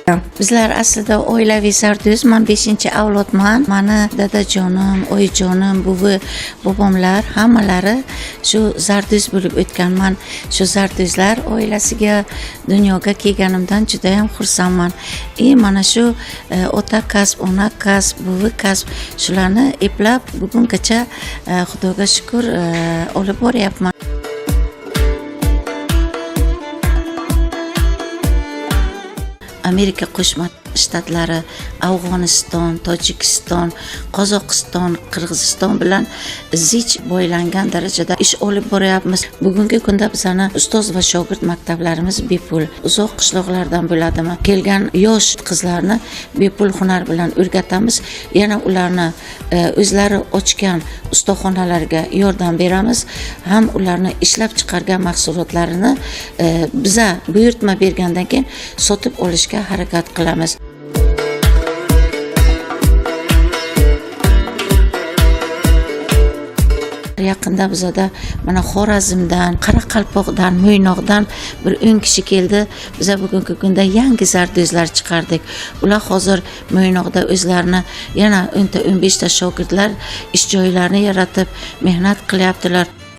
Bizlar aslida oilaviy zarduz, man 5-avlodman. Mani dadajonim, oyijonim, buvi, bobomlar hammalari shu zarduz bo'lib o'tgan. Man shu zarduzlar oilasiga dunyoga kelganimdan juda ham xursandman. Mana shu ota kasb, ona kasb, buvi kasb, shularni eplab bugungacha Xudoga shukur olib boryapman. Amerika Qo'shma Shtatlari, Afg'oniston, Tojikiston, Qozog'iston, Qirg'iziston bilan zich boylangan darajada ish olib boryapmiz. Bugungi kunda bizani ustoz va shogird maktablarimiz bepul. Uzoq qishloqlardan bo'ladimi? Kelgan yosh qizlarni bepul hunar bilan o'rgatamiz. Yana ularni o'zlari ochgan ustaxonalarga yordam beramiz. Ham ularni ishlab chiqargan mahsulotlarini biza buyurtma bergandan keyin sotib olishga harakat qilamiz. Yaqinda bizada mana Xorazmdan, Qoraqalpoqdan, Mo'ynoqdan bir 10 kishi keldi. Biza bugungi kunda yangi zardozlar chiqardik. Ular hozir Mo'ynoqda o'zlarini yana 10 ta 15 ta shogirdlar ish joylarini yaratib mehnat qilyaptilar.